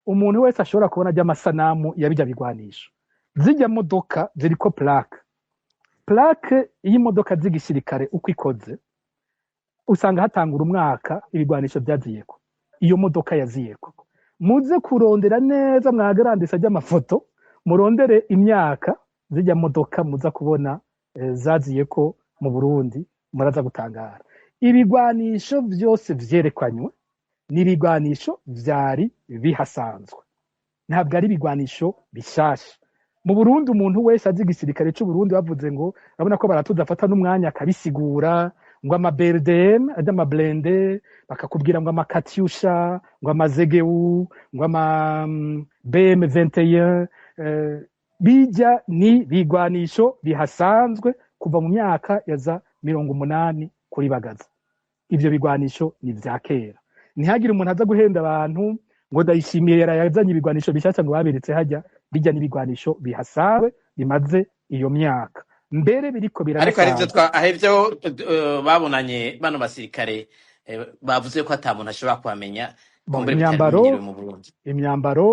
Umuntu wese ashobora kubona ry'amasanamu ya bijya bigwanisho, zijya modoka ziriko plaque. Plaque y'imodoka z'igisirikare uko ikoze, usanga hatangura umwaka ibigwanisho byaziyeko, iyo modoka yaziyeko. Muze kurondera neza, mwagarandisa ry'amafoto, murondere imyaka zijya modoka muza kubona zaziyeko mu Burundi, muraza gutangara. Ibigwanisho vyose vyerekanywe ni ibigwanisho vyari bihasanzwe, ntabwo ari ibigwanisho bishasha mu Burundi. Umuntu wese azi igisirikare c'u Burundi, bavuze ngo urabona ko baratuza, afata n'umwanya akabisigura, ngo ama BRDM ajya, ama blindés, bakakubwira ngo ama Katyusha, ngo ama ZGU, ngo ama BM 21, bijya ni bigwanisho bihasanzwe kuva mu myaka ya za 80 kuri Bagaza. Ivyo bigwanisho ni vya kera. Ntihagire umuntu aza guhenda abantu ngo Ndayishimiye yarayazanye ibigwanisho bishasha ngo baberetse hajya. Bijya n'ibigwanisho bihasanzwe bimaze iyo myaka, mbere biriko Ariko hari ivyo biranasanzwe. Hari ivyo babonanye bano basirikare, bavuze ko ata muntu ashobora kuhamenya. Bon, kumbure bitari imyambaro bimenyerewe mu Burundi. Imyambaro,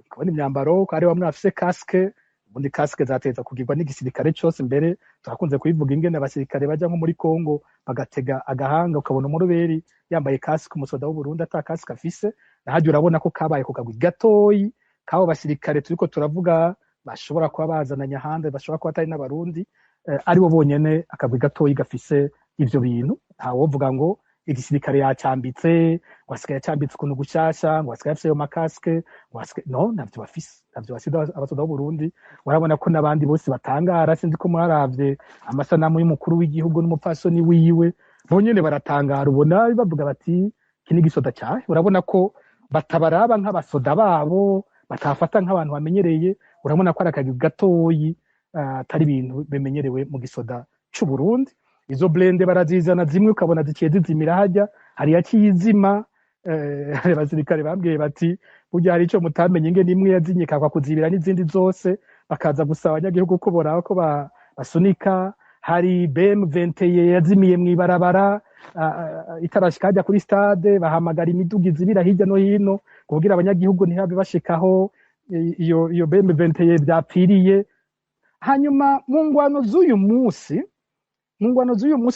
kubona imyambaro ko hari bamwe bafise casque. Ubundi casque zateza kugirwa n'igisirikare cose. Mbere turakunze kubivuga ingene abasirikare baja nko muri Congo bagatega agahanga, ukabona umuroberi yambaye casque, umusoda w'u Burundi ata casque afise. Nahajya urabona ko kabaye ku kagwi gatoyi k'abo basirikare turiko turavuga, bashobora kuba bazananye ahandi, bashobora kuba atari n'Abarundi, aribo bonyene, akagwi gatoyi gafise ivyo bintu. Ntawovuga ngo igisirikare yacambitse, ngo asigaye acambitse ukuntu gushasha, ngo asigaye afise ayo ma casques, ngo asigaye, no, ntavyo bafise, ntavyo bafise abasoda b'u Burundi. Urabona ko n'abandi bose batangara. Sinzi ko mwaravye amasanamu y'umukuru w'igihugu n'umupfasoni wiwe, bonyene baratangara. Ubona bavuga bati: "Iki ni igisoda cyahe?" Urabona ko batabaraba nk'abasoda babo, batafata nk'abantu bamenyereye. Urabona ko ari akagwi gatoyi, atari ibintu bimenyerewe mu gisoda c'u Burundi. Izo blindés barazizana, zimwe ukabona ziciye zizimira hajya, hari yaciye izima. Hari abasirikare bambwiye bati: "Burya hari ico mutamenye, ingene imwe yazinye ikakwa kuzibira n'izindi zose, bakaza gusaba abanyagihugu ko boraba ko basunika." Hari BM 21 yazimiye mw'ibarabara, itarashika hajya kuri stade, bahamagara imiduga izibira hirya no hino kugira abanyagihugu ntihabe bashikaho iyo BM 21 vyapfiriye. Hanyuma mu ngwano z'uyu munsi,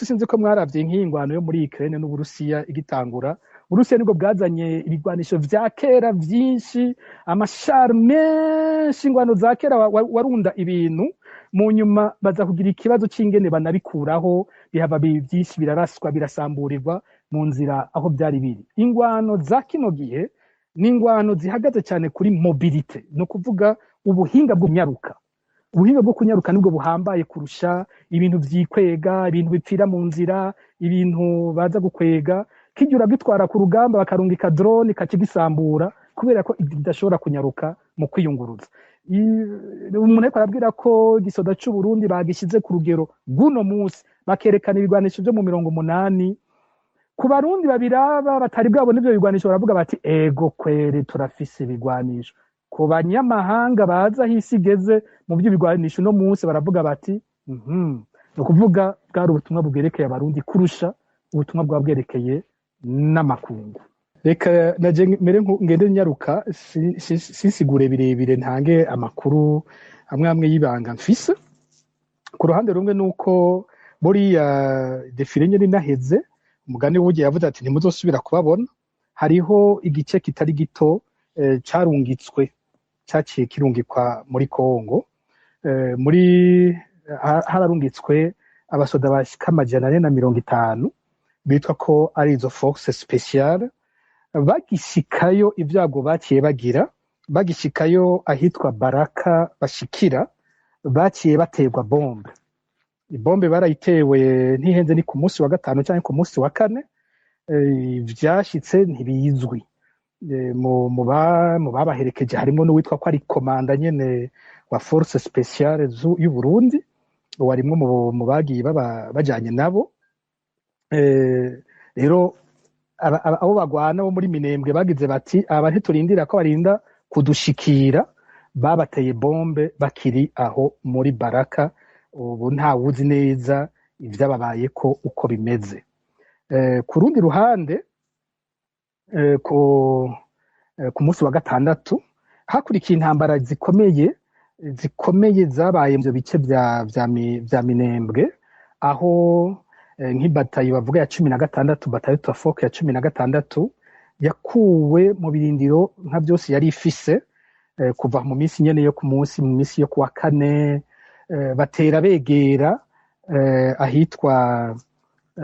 sinzi ko mwaravye nk'iyi ngwano yo muri Ukraine n'Uburusiya igitangura. Uburusiya nibwo bwazanye ibigwanisho vya kera vyinshi, ama chars menshi, ingwano za kera warunda ibintu. Mu nyuma baza kugira ikibazo c'ingene banabikuraho, bihava vyinshi biraraswa, birasamburirwa mu nzira aho byari biri. Ingwano za kino gihe ni ingwano zihagaze cyane kuri mobilité, ni ukuvuga ubuhinga bwo kunyaruka. Ubuhinga bwo kunyaruka nibwo buhambaye kurusha ibintu vyikwega, ibintu bipfira mu nzira, ibintu baza gukwega. Kijya uragitwara ku rugamba, bakarungika drone ikakigisambura, kubera ko idashobora kunyaruka mu kwiyunguruza. Umuntu ariko arabwira ko igisoda c'u Burundi bagishyize ku rugero rw'uno munsi, bakerekana ibigwanisho vyo mu 80, ku Barundi babiraba batari bwabona ivyo bigwanisho baravuga bati: "Ego kweri, turafise ibigwanisho." Ku banyamahanga baza aho isi igeze mu by'ibigwanisho uno munsi, baravuga bati: Ni ukuvuga bwari ubutumwa bwerekeye Abarundi kurusha ubutumwa bwaba bwerekeye n'amakungu. Reka naje mere ngende nyaruka, sinsigure birebire, ntange amakuru amwe amwe y'ibanga mfise. Ku ruhande rumwe nuko buriya défilé nyene inaheze, umugani w'uburyo yavuze ati: "Ntimuzosubira kubabona." Hariho igice kitari gito carungitswe, caciye kirungikwa muri Congo. Muri hararungitswe abasoda bashika 450 bitwa ko ari izo force spéciale. Bagishikayo, ibyago baciye bagira bagishikayo ahitwa Baraka bashikira, baciye baterwa bombe. Ibombe barayitewe, ntihenze, ni ku munsi wa gatanu cyangwa ku munsi wa kane. Vyashitse ntibizwi. Mu babaherekeje harimo n'uwitwa ko ari commandant nyene wa force spéciale y'u Burundi, warimwo mu bagiye bajanye nabo. Rero abo bagwana bo muri Minembwe bagize bati: "Aba ntiturindira ko barinda kudushikira." Babateye bombe bakiri aho muri Baraka. Ubu ntawuzi neza ivyababayeko uko bimeze. Ku rundi ruhande, ko Ku munsi wa gatandatu hakurikiye intambara zikomeye zabaye mu bice vya Minembwe, aho nk'ibatayo bavuga ya 16, batayo Trafok ya 16 yakuwe mu birindiro nka byose yari ifise kuva mu minsi nyene yo ku munsi, mu minsi yo kuwa kane, batera begera ahitwa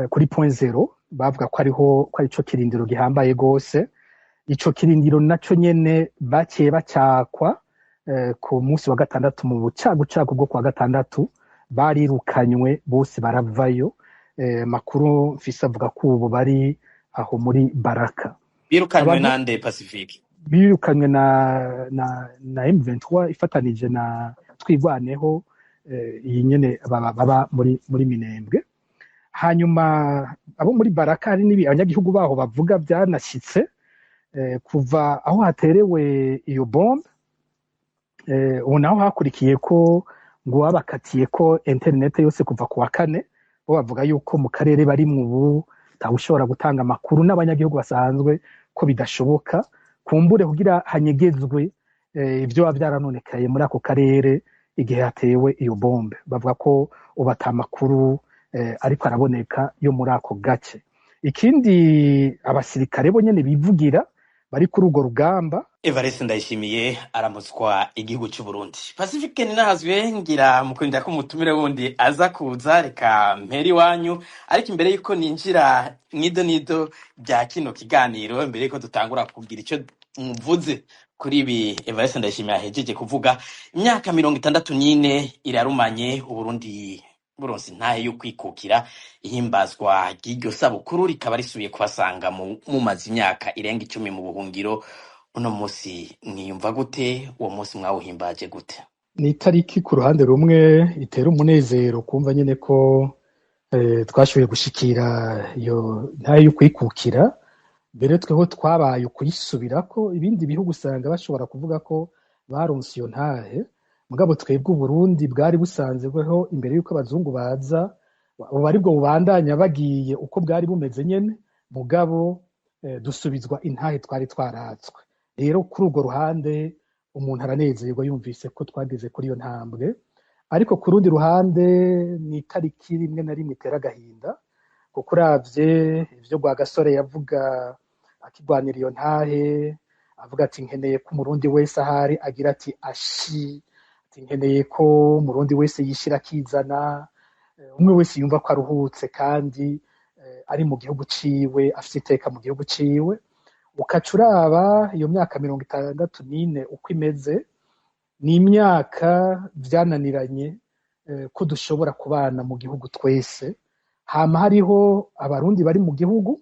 kuri Point Zero. Bavuga ko ariho, ko arico kirindiro gihambaye gose. Ico kirindiro naco nyene baciye bacakwa ku munsi wa gatandatu. Mu bucagucagu bwo kuwa gatandatu barirukanywe bose, baravayo. Makuru mfise avuga ko ubu bari aho muri Baraka. Birukanywe Abantu nande, Pacifique? Birukanywe na M23 ifatanije na Twigwaneho, iyi nyene baba muri Minembwe. Hanyuma abo muri Baraka, hari n'ibi abanyagihugu baho bavuga byanashitse kuva aho haterewe iyo bombe. Ubu naho hakurikiye ko ngo babakatiye ko internet yose kuva ku wa kane. Bo bavuga yuko mu karere barimwo ubu atawushobora gutanga amakuru n'abanyagihugu basanzwe, ko bidashoboka, kumbure kugira hanyegezwe ibyo biba byaranonekaye muri ako karere igihe hatewe iyo bombe. Bavuga ko ubu ata makuru ariko araboneka yo muri ako gace. Ikindi, abasirikare bo nyene bivugira bari kuri urwo rugamba. Evariste Ndayishimiye aramutswa igihugu c'u Burundi. Pacifique Ninahazwe, ngira mu kurinda ko umutumire wundi aza kuza, reka mpere iwanyu. Ariko imbere yuko ninjira mwido nido bya kino kiganiro, imbere yuko dutangura kugira ico muvuze kuri ibi Evariste Ndayishimiye ahejeje kuvuga, imyaka 64 irarumanye Uburundi buronse intahe yo kwikukira. Ihimbazwa ry'iryo sabukuru rikaba risubiye kubasanga mumaze imyaka irenga 10 mu buhungiro. Uno munsi mwiyumva gute? Uwo munsi mwawuhimbaje gute? Ni itariki ku ruhande rumwe itera umunezero, kumva nyene ko twashoboye gushikira iyo ntahe yo kwikukira. Mbere tweho twabaye ukuyisubirako. Ibindi bihugu usanga bashobora kuvuga ko baronse iyo ntahe, mugabo twebwe Uburundi bwari busanzweho imbere yuko abazungu baza, ubu aribwo bubandanya bagiye uko bwari bumeze nyene, mugabo dusubizwa intahe twari twaratswe. Rero kuri urwo ruhande umuntu aranezerwa yumvise ko twageze kuri iyo ntambwe. Ariko ku rundi ruhande ni itariki rimwe na rimwe itera agahinda, kuko uravye ivyo Rwagasore yavuga akigwanira iyo ntahe, avuga ati: "Nkeneye ko umurundi wese ahari agira ati ashi", ati: "Nkeneye ko umurundi wese yishira akizana, umwe wese yumva ko aruhutse kandi ari mu gihugu ciwe, afise iteka mu gihugu ciwe." Ukaca uraba iyo myaka 64 uko imeze, ni imyaka vyananiranye ko dushobora kubana mu gihugu twese. Hama hariho abarundi bari mu gihugu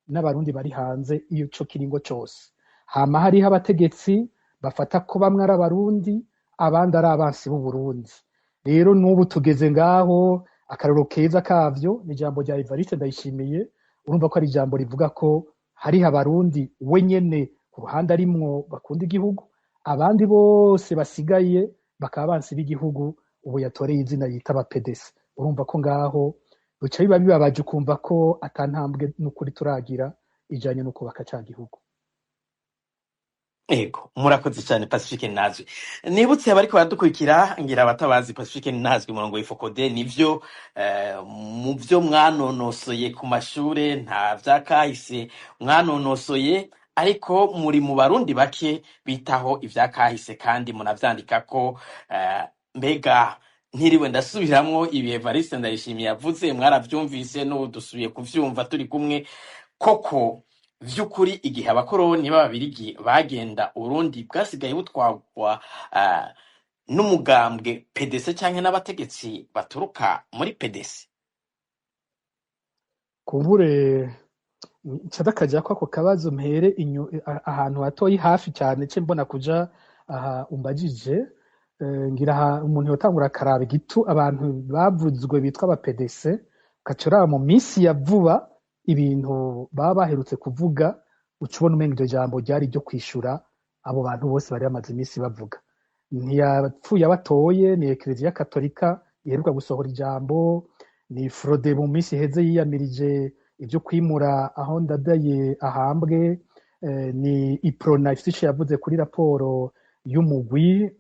n'abarundi bari hanze ico kiringo cose. Hama hariho abategetsi bafata ko bamwe ari abarundi, abandi ari abansi b'Uburundi. Rero n'ubu tugeze ngaho. Akarorero keza kavyo ni ijambo rya Evariste Ndayishimiye. Urumva ko ari ijambo rivuga ko hariho abarundi we nyene ku ruhande arimwo bakunda igihugu, abandi bose basigaye bakaba abansi b'igihugu, ubu yatoreye izina yita aba PDC. Urumva ko ngaho bica biba bibabaje, ukumva ko ata ntambwe n'ukuri turagira ijanye no kubaka ca gihugu. Ego, murakoze cyane, Pacifique Nazwi. Nibutse abariko baradukurikira, ngira abatabazi Pacifique Nazwi murongo w'IFOCODE, nivyo mu vyo mwanonosoye ku mashure, nta vyakahise mwanonosoye, ariko muri mu barundi bake bitaho ivyakahise kandi munavyandikako. Mbega ntiriwe ndasubiramwo ibi Evariste Ndayishimiye yavuze, mwaravyumvise, n'ubu dusubiye kuvyumva turi kumwe. Koko vy'ukuri, igihe abakoroni b'ababirigi bagenda, Uburundi bwasigaye butwagwa n'umugambwe PDC canke n'abategetsi baturuka muri PDC? Kumbure nca ko ako kabazo mpere ahantu hatoyi hafi cyane ce mbona kuja aha umbajije. Ngira aha umuntu yotangura akaraba igitu abantu bavuzwe bitwa aba PDC, ugaca uraba mu minsi ya vuba ibintu baba baherutse kuvuga, uca ubona umenga iryo jambo ryari iryo kwishura abo bantu bose bari bamaze iminsi bavuga. Ntiyapfuye abatoye, ni Ekereziya Katolika iheruka gusohora ijambo, ni Frodebu mu minsi iheze yiyamirije ibyo kwimura aho Ndadaye ahambwe. Ni Uprona ifite ico yavuze kuri raporo y'umugwi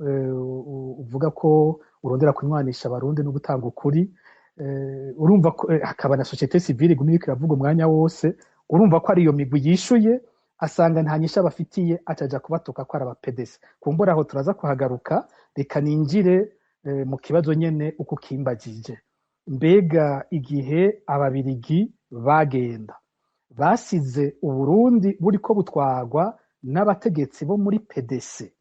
uvuga ko urondera kunywanisha Abarundi no gutanga ukuri. Urumva ko hakaba na société civile iguma iriko iravuga umwanya wose. Urumva ko ari iyo migwi yishuye, asanga nta nyishu abafitiye, acaja kubatuka ko ari aba PDC. Kumbura aho turaza kuhagaruka. Reka ninjire mu kibazo nyene uko kimbajije. Mbega igihe Ababirigi bagenda, basize Uburundi buriko butwarwa n'abategetsi bo muri PDC?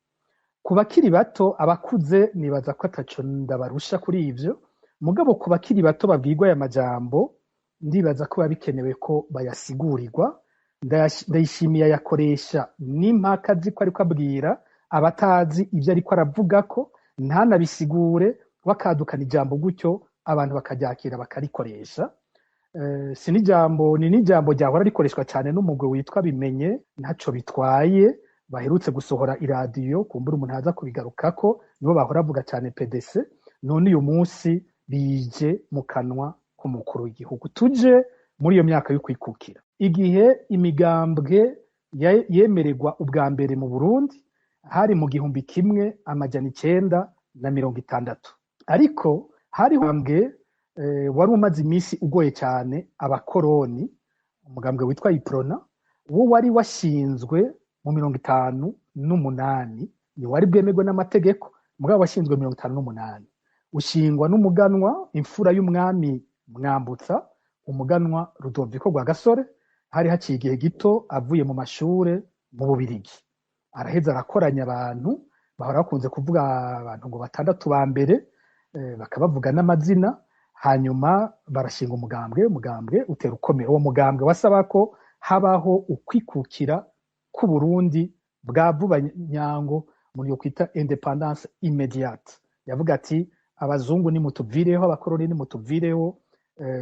Ku bakiri bato, abakuze nibaza ko ataco ndabarusha kuri ivyo, mugabo ku bakiri bato babwirwa aya majambo, ndibaza ko biba bikenewe ko bayasigurirwa. Ndayishimiye ayakoresha n'impaka ziko ariko abwira abatazi ivyo ariko aravuga, ko ntanabisigure, bakadukana ijambo gutyo, abantu bakaryakira, bakarikoresha. Si n'ijambo, ni n'ijambo ryahora rikoreshwa cyane n'umugwi witwa Bimenye ntaco bitwaye, baherutse gusohora iradiyo. Kumbura umuntu aza kubigarukako, nibo bahora bavuga cyane PDC. None uyu munsi bije mu kanwa k'umukuru w'igihugu. Tuje muri iyo myaka yo kwikukira, igihe imigambwe yemererwa ubwa mbere mu Burundi, hari mu 1960. Ariko hariho umugambwe wari umaze iminsi ugoye cyane abakoroni, umugambwe witwa Uprona. Wo wari washinzwe mu 58, ni wari bwemerwe n'amategeko, mugabo washinzwe 58, ushingwa n'umuganwa, imfura y'umwami Mwambutsa, umuganwa Rudoviko Rwagasore. Hari haciye igihe gito avuye mu mashure mu Bubirigi. Araheza arakoranya abantu bahora bakunze kuvuga abantu ngo batandatu ba mbere, bakabavuga n'amazina. Hanyuma barashinga umugambwe. Umugambwe utera ukomera. Uwo mugambwe wasaba ko habaho ukwikukira k'Uburundi bwa vuba nyango, muri yo kwita indépendance immédiate. Yavuga ati: "Abazungu nimutuvireho, abakoroni nimutuvireho,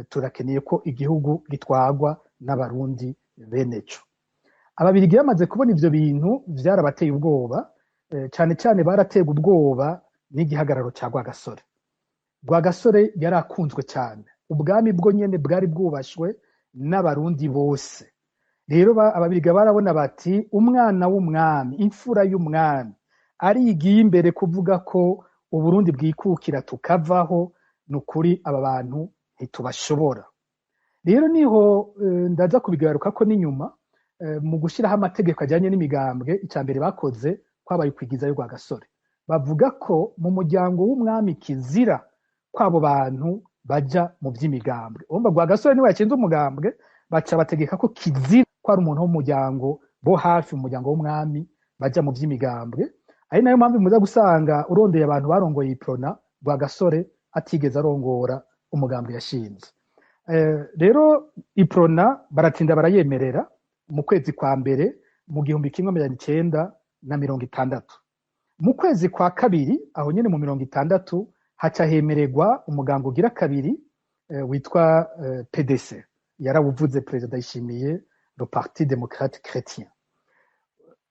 turakeneye ko igihugu gitwarwa n'Abarundi beneco." Ababirigi bamaze kubona ivyo bintu, vyarabateye ubwoba. Cane cane baraterwa ubwoba n'igihagararo ca Rwagasore. Rwagasore yari akunzwe cyane, ubwami bwo nyene bwari bwubashwe n'Abarundi bose. Rero Ababirigi barabona bati: "Umwana w'umwami, imfura y'umwami, arigiye imbere kuvuga ko Uburundi bwikukira tukavaho, ni ukuri aba bantu ntitubashobora." Rero niho ndaza kubigaruka ko n'inyuma mu gushyiraho amategeko ajyanye n'imigambwe, icya mbere bakoze kwabaye ukwigizayo Rwagasore. Bavuga ko mu muryango w'umwami kizira ko abo bantu baja mu by'imigambwe. Urumva Rwagasore niwe yashinze umugambwe, baca bategeka ko kizira ko ari umuntu w'umuryango bo hafi mu muryango w'umwami baja mu by'imigambwe. Ari nayo mpamvu muza gusanga urondeye abantu barongoye Uprona, Rwagasore atigeze arongora umugambwe yashinze. Rero Uprona baratinda barayemerera mu kwezi kwa mbere mu 1960. Mu kwezi kwa kabiri aho nyene mu 60 haca hemererwa umugambwe ugira kabiri witwa PDC. Yarawuvuze Perezida Ndayishimiye, le Parti Démocrate Chrétien.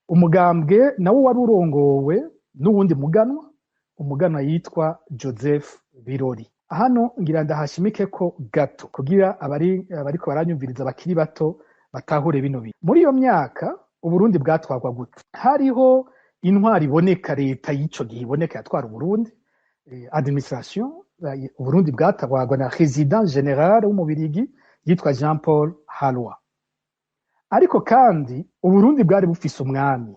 Umugambwe nawo wari urongowe n'uwundi muganwa, umuganwa yitwa Joseph Birori. Hano ngira ndahashimike ko gato kugira abari abariko baranyumviriza bakiri bato batahure bino bintu. Muri iyo myaka Uburundi bwatwarwa gute? Hariho intwari iboneka, leta y'ico gihe iboneka yatwara Uburundi, administration. Uburundi bwatwarwa na résident général w'Umubirigi yitwa Jean Paul Harroy. Ariko kandi Uburundi bwari bufise umwami.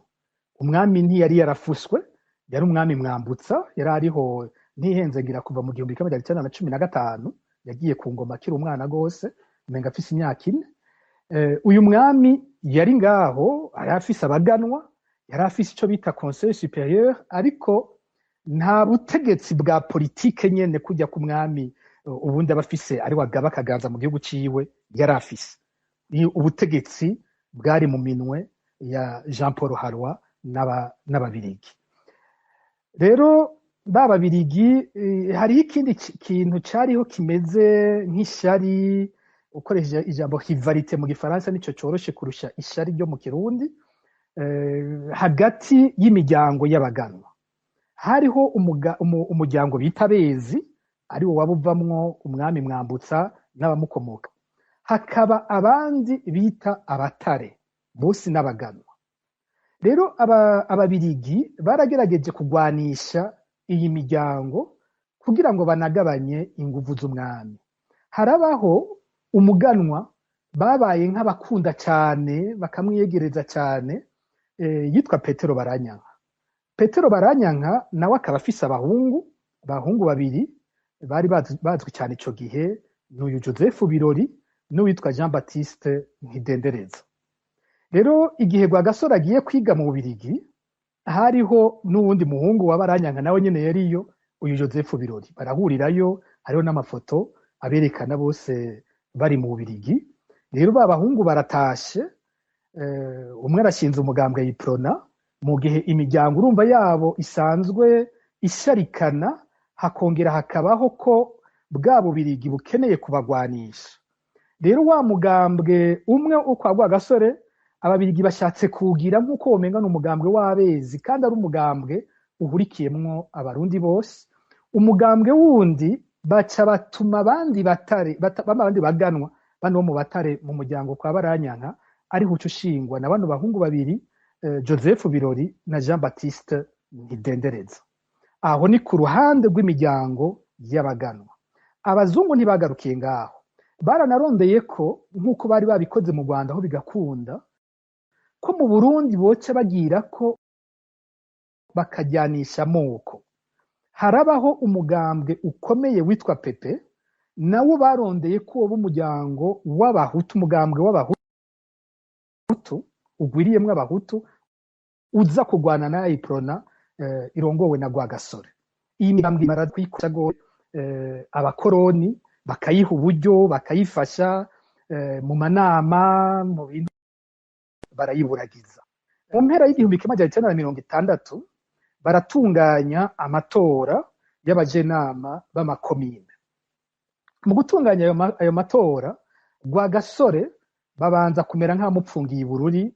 Umwami ntiyari yarafuswe, yari umwami Mwambutsa, yari ariho ntihenze ngira kuva mu 1915. Yagiye ku ngoma akiri umwana gose, umenga afise imyaka 4. Uyu mwami yari ngaho, yari afise abaganwa, yari afise ico bita conseil supérieur, ariko nta butegetsi bwa politike nyene kujya ku mwami ubundi aba afise, ari wagaba akaganza mu gihugu ciwe, yari afise. Ni ubutegetsi bwari mu minwe ya Jean Paul Harroy n'Ababirigi. Rero ba Babirigi, hariho ikindi kintu cariho kimeze nk'ishari, ukoresheje ijambo rivalité mu Gifaransa, nico coroshe kurusha ishari ryo mu Kirundi, hagati y'imiryango y'abaganwa. Hariho umuryango bita Bezi, ari wo waba uvamwo umwami Mwambutsa n'abamukomoka, hakaba abandi bita Abatare, bose n'abaganwa. Rero Ababirigi baragerageje kugwanisha iyi miryango kugira ngo banagabanye inguvu z'umwami. Harabaho umuganwa babaye nk'abakunda cyane, bakamwiyegereza cyane, yitwa Petero Baranyanka. Petero Baranyanka nawe akaba afise abahungu babiri bari bazwi cyane ico gihe, n'uyu Joseph Birori n'uwitwa Jean Baptiste Ntidendereza. Rero igihe Rwagasore agiye kwiga mu Bubirigi, hariho n'uwundi muhungu wa Baranyanka nawe nyene yariyo, uyu Joseph Birori, barahurirayo, hariho n'amafoto aberekana bose bari mu Bubirigi. Rero ba bahungu baratashe, umwe arashinze umugambwe Uprona, mu gihe imiryango urumva yabo isanzwe isharikana, hakongera hakabaho ko bwa Bubirigi bukeneye kubagwanisha. Rero wa mugambwe umwe wo kwa Rwagasore, Ababirigi bashatse kuwugira nk'uko womenga ni umugambwe w'abezi, kandi ari umugambwe uhurikiyemwo Abarundi bose. Umugambwe wundi baca batuma abandi batare, abandi baganwa bano bo mu Batare mu muryango kwa Baranyanka, ariho uca ushingwa na bano bahungu babiri, Joseph Birori na Jean Baptiste Ntidendereza. Aho ni ku ruhande rw'imiryango y'abaganwa. Abazungu ntibagarukiye ngaho, baranarondeye ko nk'uko bari babikoze mu Rwanda aho bigakunda, ko mu Burundi boca bagira ko bakajyanisha amoko. Harabaho umugambwe ukomeye witwa Pepe, nawo barondeye ko woba umuryango w'Abahutu, umugambwe w'Abahutu ugwiriyemwo Abahutu, uza kurwana na Uprona irongowe na Rwagasore. Iyi migambwe imara kuyikoresha gose, abakoroni bakayiha uburyo, bakayifasha mu manama, mu bintu, barayiburagiza. Mu mpera y'1960 baratunganya amatora y'abajenama b'amakomine. Mu gutunganya ayo matora, Rwagasore babanza kumera nk'abamupfungiye i Bururi,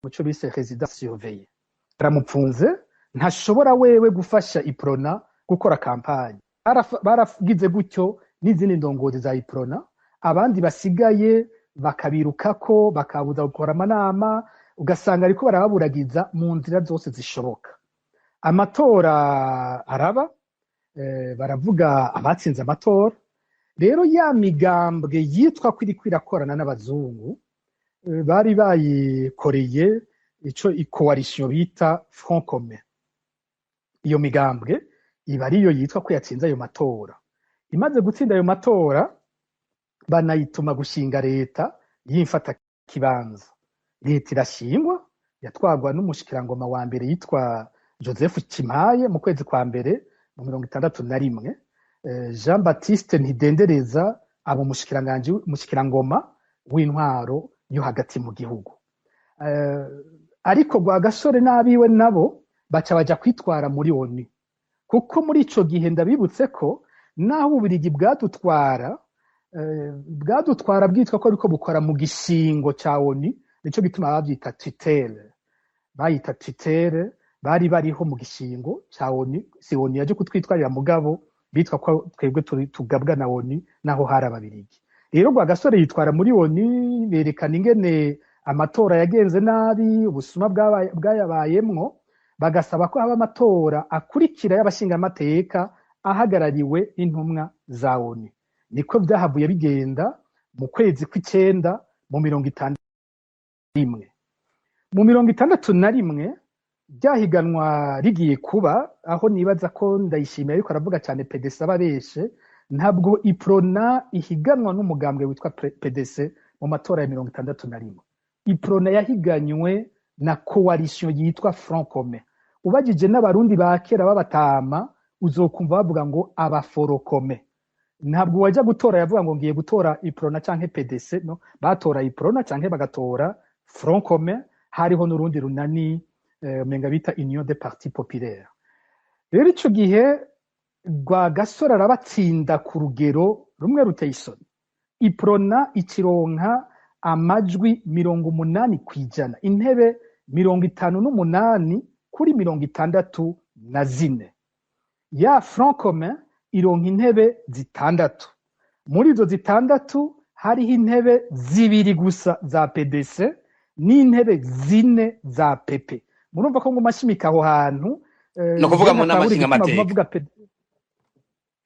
muco bise résidence surveillée. Baramupfunze, ntashobora wewe gufasha Uprona gukora campagne. Baragize gutyo n'izindi ndongozi za Uprona, abandi basigaye bakabirukako, bakabuza gukora amanama, ugasanga ariko barababuragiza mu nzira zose zishoboka. Amatora araba, baravuga abatsinze amatora. Rero ya migambwe yitwa ko iriko irakorana n'abazungu, bari bayikoreye ico coalition bita Front Commun. Iyo migambwe iba ariyo yitwa ko yatsinze ayo matora. Imaze gutsinda ayo matora, banayituma gushinga leta y'imfata kibanza. Leta irashingwa, yatwagwa n'umushikirangoma wa mbere yitwa Joseph Cimpaye mu kwezi kwa mbere mu 61. Jean Baptiste Ntidendereza aba umushikirangoma w'intwaro yo hagati mu gihugu. Ariko Rwagasore n'abiwe nabo baca baja kwitwara muri ONU, kuko muri ico gihe ndabibutse ko naho Ububirigi bwadutwara bwitwa ko ariko bukora mu gishingo ca ONU, nico gituma bavyita tutelle, bayita tutelle, bari bariho mu gishingo ca ONU. Si ONU yaje kutwitwarira, mugabo bitwa ko twebwe tugabwa na ONU, naho hari Ababirigi. Rero Rwagasore yitwara muri ONU, berekana ingene amatora yagenze nabi, ubusuma bwayabayemwo, bagasaba ko haba amatora akurikira y'abashingamateka ahagarariwe n'intumwa za ONU. Niko vyahavuye bigenda mu kwezi kw'icenda mu 61. Mu 61 ryahiganwa rigiye kuba, aho nibaza ko Ndayishimiye ariko aravuga cyane PDC ababeshe, ntabwo Uprona ihiganwa n'umugambwe witwa PDC mu matora ya 61. Uprona yahiganywe na coalition yitwa Front Commun. Ubajije n'Abarundi ba kera b'abatama, uzokumva bavuga ngo abaforokome. Ntabwo wajya gutora yavuga ngo ngiye gutora Uprona canke PDC, no batora Uprona canke bagatora Front Commun. Hariho n'urundi runani, umenga bita Union des Partis Populaires. Rero ico gihe Rwagasore arabatsinda ku rugero rumwe ruteye isoni. Uprona ikironka amajwi 80%, intebe 58 kuri 64. Ya Front Commun ironka intebe 6. Muri izo 6 hariho intebe 2 gusa za PDC. n'intebe 4 za PP. Murumva ko nguma nshimika aho hantu. No kuvuga mu nama Ntatahura igituma aguma nshingamateka.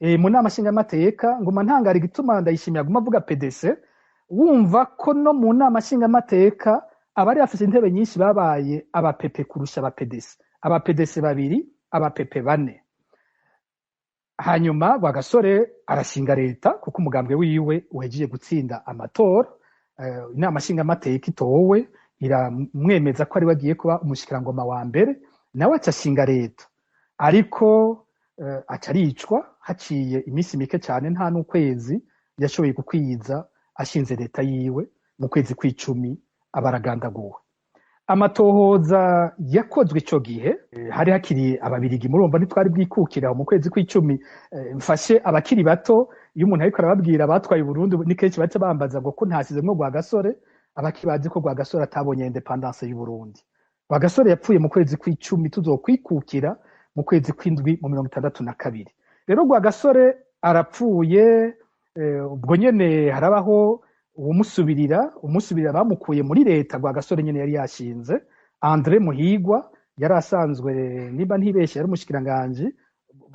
avuga mu nama nshingamateka, nguma ntangara igituma Ndayishimiye aguma avuga PDC, wumva ko no mu nama nshingamateka abari bafise intebe nyinshi babaye aba PP kurusha aba PDC, aba PDC 2, aba PP 4. Hanyuma Rwagasore arashinga leta kuko umugambwe wiwe uhejeje gutsinda amatora. Inama nshingamateka itowe iramwemeza ko ari we agiye kuba umushikirangoma wa mbere, nawe aca ashinga leta, ariko aca aricwa haciye iminsi mike cyane, nta n'ukwezi yashoboye gukwiza ashinze leta yiwe. Mu kwezi kw'icumi abaragandaguwe. Amatohoza yakozwe ico gihe, hari hakiri ababirigi, murumva ntitwari bwikukira mu kwezi kw'icumi. Mfashe abakiri bato, iyo umuntu ariko arababwira batwaye Burundi ni kenshi baca bambaza ngo ko ntasizemwo Rwagasore. Abakiri bazi ko Rwagasore atabonye independance y'u Burundi. Rwagasore yapfuye mu kwezi kw'icumi, tuzokwikukira mu kwezi kw'indwi mu 62. Rero Rwagasore arapfuye, ubwo nyene harabaho umusubirira bamukuye muri leta Rwagasore nyene yari yashinze, André Muhigwa, yari asanzwe, niba ntibeshe, yari umushikiranganje,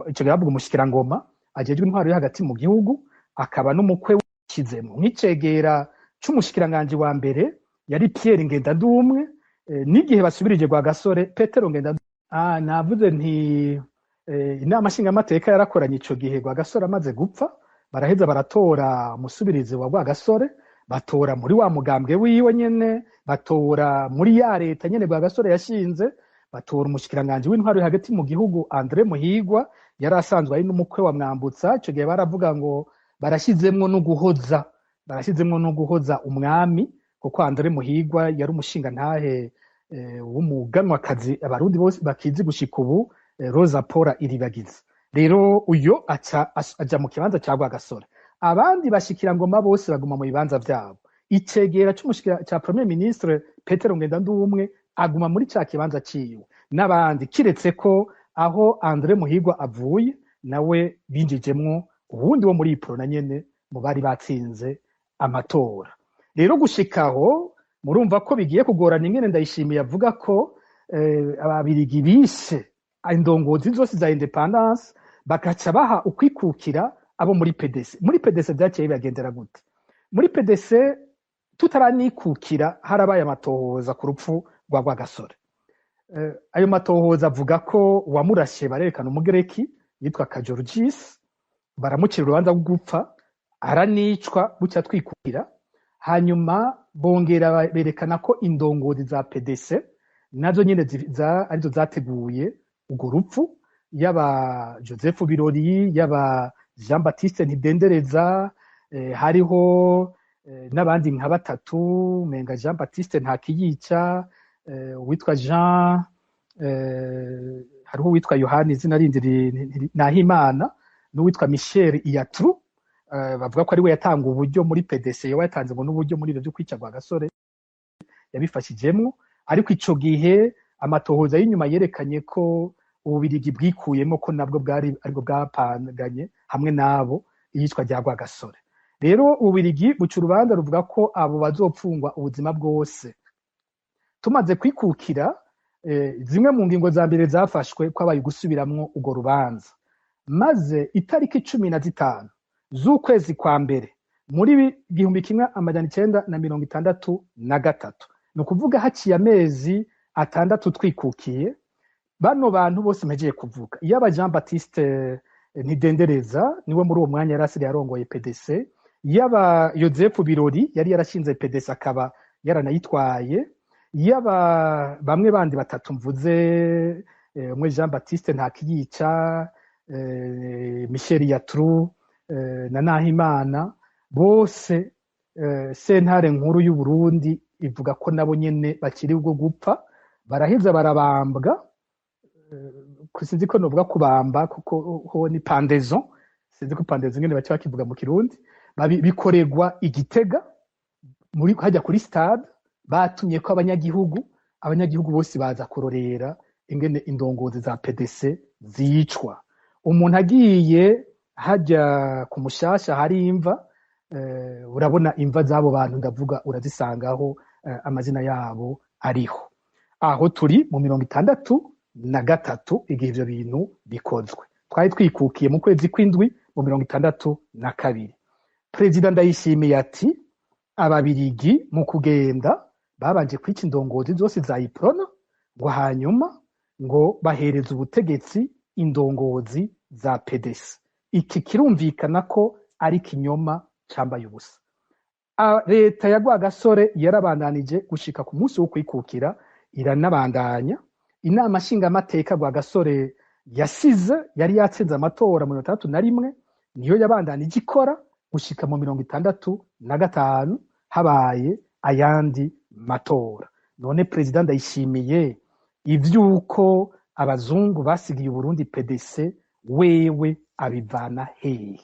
ico gihe bavuga umushikirangoma ajejwe intwaro yo hagati mu gihugu, akaba n'umukwe wishizemo nk'icegera c'umushikiranganje wa mbere yari Pierre Ngendandumwe. N'igihe basubirije Rwagasore, Petero Ngendandumwe. Navuze nti inama nshingamateka yarakoranye ico gihe Rwagasore amaze gupfa, baraheza baratora umusubirizi wa Rwagasore, batora muri wa mugambwe wiwe nyene, batora muri ya leta nyene Rwagasore yashinze, batora umushikiranganje w'intwaro yo hagati mu gihugu André Muhigwa, yari asanzwe ari n'umukwe wa Mwambutsa. Ico gihe baravuga ngo barashizemwo no guhoza, barashizemwo no guhoza umwami, kuko André Muhigwa yari umushingantahe w'umuganwakazi abarundi bose bakizi gushika ubu, Rosa Paula Iribagiza. Rero uyo aca aja mu kibanza ca Rwagasore, abandi bashikirangoma bose baguma mu bibanza vyabo. Icegera c'umushikira ca premier ministre Petero Ngendandumwe aguma muri ca kibanza ciwe n'abandi, kiretse ko aho André Muhigwa avuye nawe binjijemwo uwundi wo muri Iprona nyene mu bari batsinze amatora. Rero gushikaho murumva ko bigiye kugorana ingene Ndayishimiye avuga ko ababirigi bishe indongozi zose za independance, bakaca baha ukwikukira abo muri PDC. Muri PDC vyaciye bibagendera gute? Muri PDC tutaranikukira harabaye amatohoza ku rupfu rwa Rwagasore. Ayo matohoza avuga ko uwamurashe barerekana umugereki yitwa Kajorgis, baramucira urubanza rwo gupfa, aranicwa, bucya twikukira. Hanyuma bongera berekana ko indongozi za PDC nazo nyene arizo zateguye urwo rupfu, yaba Joseph Birori, yaba Jean Baptiste Ntidendereza, hariho n'abandi nka batatu, menga Jean Baptiste Ntakiyica, uwitwa Jean, hariho uwitwa Yohani izina rindi Nahimana, n'uwitwa Michel Iatru, bavuga ko ari we yatanga uburyo muri PDC, yoba yatanze ngo n'uburyo muri ivyo vyo kwica Rwagasore yabifashijemwo. Ariko ico gihe amatohoza y'inyuma yerekanye ko ububirigi bwikuyemo, ko nabwo bwari aribwo bwapanganye hamwe nabo iyicwa rya Rwagasore. Rero ububirigi buca urubanza ruvuga ko abo bazopfungwa ubuzima bwose. Tumaze kwikukira, zimwe mu ngingo za mbere zafashwe kwabaye gusubiramwo urwo rubanza, maze itariki 15 z'ukwezi kwa mbere muri 1963, ni ukuvuga haciye amezi 6 twikukiye, bano bantu bose mpejeye kuvuga, yaba Jean Baptiste Ntidendereza niwe muri uwo mwanya yari asigaye arongoye PDC, yaba Joseph Birori yari yarashinze PDC akaba yaranayitwaye, yaba bamwe bandi batatu mvuze, umwe Jean Baptiste Ntakiyica, Michel Yatru, na Nahimana, bose sentare nkuru y'u Burundi ivuga ko nabo nyene bakiri ubwo gupfa, baraheza barabambwa. Sinzi ko novuga kubamba kuko ho ni pendaison, sinzi ko pendaison nyene baca bakivuga mu Kirundi, bikorerwa igitega muri hajya kuri stade, batumye ko abanyagihugu bose baza kurorera ingene indongozi za PDC zicwa. Umuntu agiye hajya ku Mushasha hari imva, urabona imva z'abo bantu ndavuga urazisangaho. amazina yabo ariho. Aho turi mu 63 igihe ivyo bintu bikozwe. Twari twikukiye mu kwezi kw'indwi mu 62. Perezida Ndayishimiye ati ababirigi mu kugenda babanje kwica indongozi zose za Iprona, ngo hanyuma ngo bahereza ubutegetsi indongozi za PDC. Iki kirumvikana ko ari kinyoma cambaye ubusa. Leta ya Rwagasore yarabandanije gushika ku munsi wo kwikukira, iranabandanya. Inama nshingamateka Rwagasore yasize yari yatsinze amatora mu 61, niyo yabandanije ikora gushika mu 65 habaye ayandi matora. None Perezida Ndayishimiye ivy'uko abazungu basigiye Uburundi PDC wewe abivana hehe?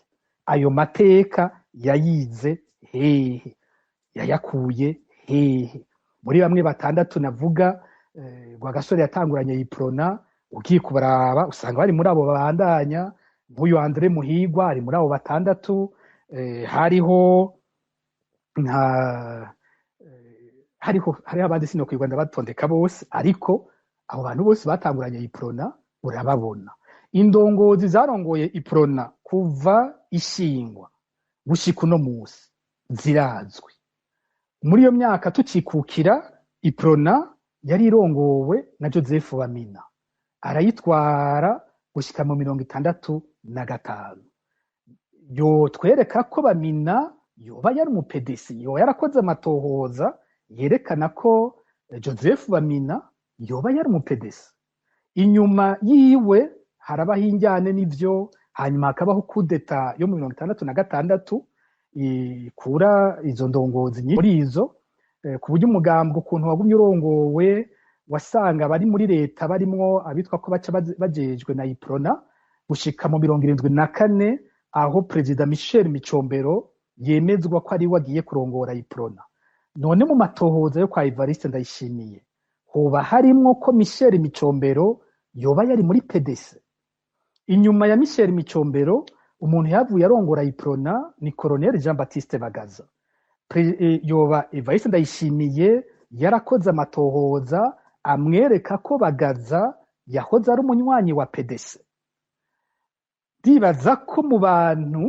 Ayo mateka yayize hehe? Yayakuye hehe? Muri bamwe batandatu navuga, Rwagasore yatanguranye Iprona, ugiye kubaraba usanga bari muri abo babandanya. Nk'uyu Andre Muhigwa ari muri abo batandatu, hariho nka hariho abandi sinokwirwa ndabatondeka bose, ariko abo bantu bose batanguranye Iprona urababona. Indongozi zarongoye Iprona kuva ishingwa gushika uno musi zirazwi. Muri iyo myaka tukikukira, Iprona yari irongowe na Joseph Bamina, arayitwara gushika mu 65. Yotwereka ko Bamina yoba yari umu PDC, yoba yarakoze amatohoza yerekana ko Joseph Bamina yoba yari umu PDC. Inyuma yiwe harabaho injyane n'ivyo, hanyuma hakabaho kudeta yo mu 66 ikura izo ndongozi nyinshi muri izo, ku buryo umugambwe ukuntu wagumye urongowe wasanga bari muri leta barimwo abitwa ko baca bajejwe na Iprona gushika mu 74, aho Perezida Michel Micombero yemezwa ko ari we agiye kurongora Iprona. None mu matohoza yo kwa Evariste Ndayishimiye hoba harimwo ko Michel Micombero yoba yari muri PDC? Inyuma ya Michel Micombero umuntu yavuye arongora Iprona ni Colonel Jean Baptiste Bagaza. Yoba Evariste Ndayishimiye yarakoze amatohoza amwereka ko Bagaza yahoze ari umunywanyi wa PDC? Ndibaza ko mu bantu,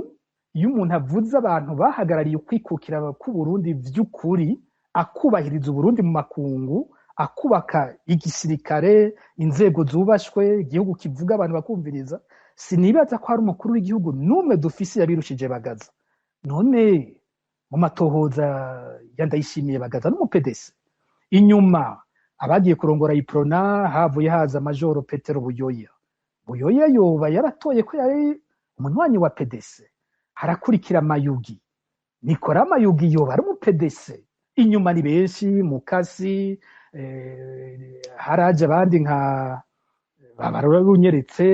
iyo umuntu avuze abantu bahagarariye ukwikukira k'Uburundi vy'ukuri, akubahiriza Uburundi mu makungu, akubaka igisirikare, inzego zubashwe, igihugu kivuga abantu bakumviriza, sinibaza ko hari umukuru w'igihugu n'umwe dufise yabirushije Bagaza. None mu matohoza ya Ndayishimiye Bagaza n'umu PDC? Inyuma abagiye kurongora Iprona havuye haza Majoro Petero Buyoya. Buyoya yoba yaratoye ko yari umunywanyi wa PDC. Harakurikira Mayugi. Nikora Mayugi yoba ari umu PDC. Inyuma ni benshi, Mukasi, haraje abandi nka babarora runyeretse,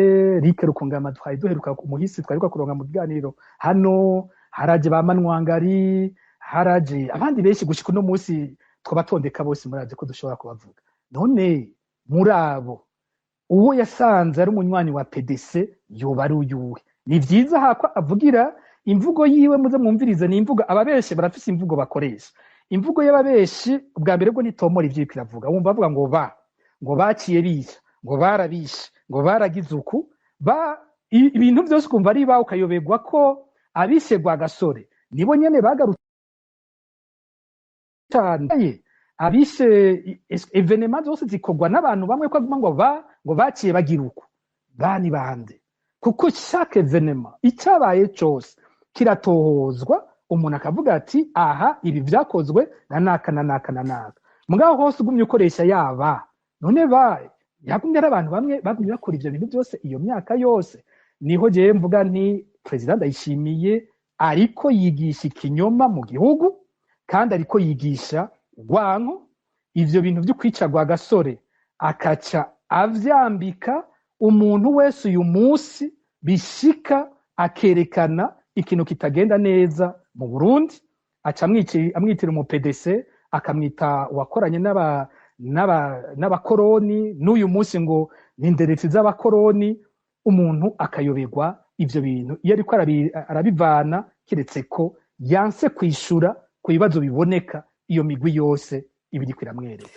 Rike Rukungama twari duheruka kumuhisi, twari kuronka mu biganiro hano, haraje ba Manwangari, haraje abandi benshi gushika uno munsi twabatondeka bose murazi ko dushobora kubavuga. None muri abo uwo yasanze ari umunywanyi wa PDC yoba ari uyuhe? Ni vyiza hako avugira imvugo yiwe, muze mwumvirize, ni imvugo ababeshi barafise imvugo bakoresha. Imvugo y'ababeshi ubwa mbere bwo nitomora ivyo iriko iravuga, wumva bavuga ngo ba ngo baciye bisha, ngo barabishe, ngo baragize uku, ba ibintu vyose ukumva ari ba, ukayoberwa ko abishe Rwagasore nibo nyene bagarutse cane. Abishe evenema zose zikorwa n'abantu bamwe, ko aguma ngo ba ngo baciye bagira uku, ba ni bande? Kuko chaque evenema icyabaye cose kiratohozwa, umuntu akavuga ati aha ibi vyakozwe na naka na naka na naka. Mugabo hose ugumye ukoresha yaba, none ba yagumye ari abantu bamwe bagumye bakora ivyo bintu byose iyo myaka yose. Niho jewe mvuga nti Perezida Ndayishimiye ariko yigisha ikinyoma mu gihugu, kandi ariko yigisha urwanko. Ivyo bintu vyo kwica Rwagasore akaca avyambika umuntu wese uyu munsi bishika akerekana ikintu kitagenda neza mu Burundi, aca amwitira umu PDC, akamwita uwakoranye n'abakoroni, n'uyu munsi ngo ni inderetsi z'abakoroni. Umuntu akayoberwa ivyo bintu iyo ariko arabivana, kiretse ko yanse kwishura ku bibazo biboneka iyo migwi yose Iba iriko iramwereka.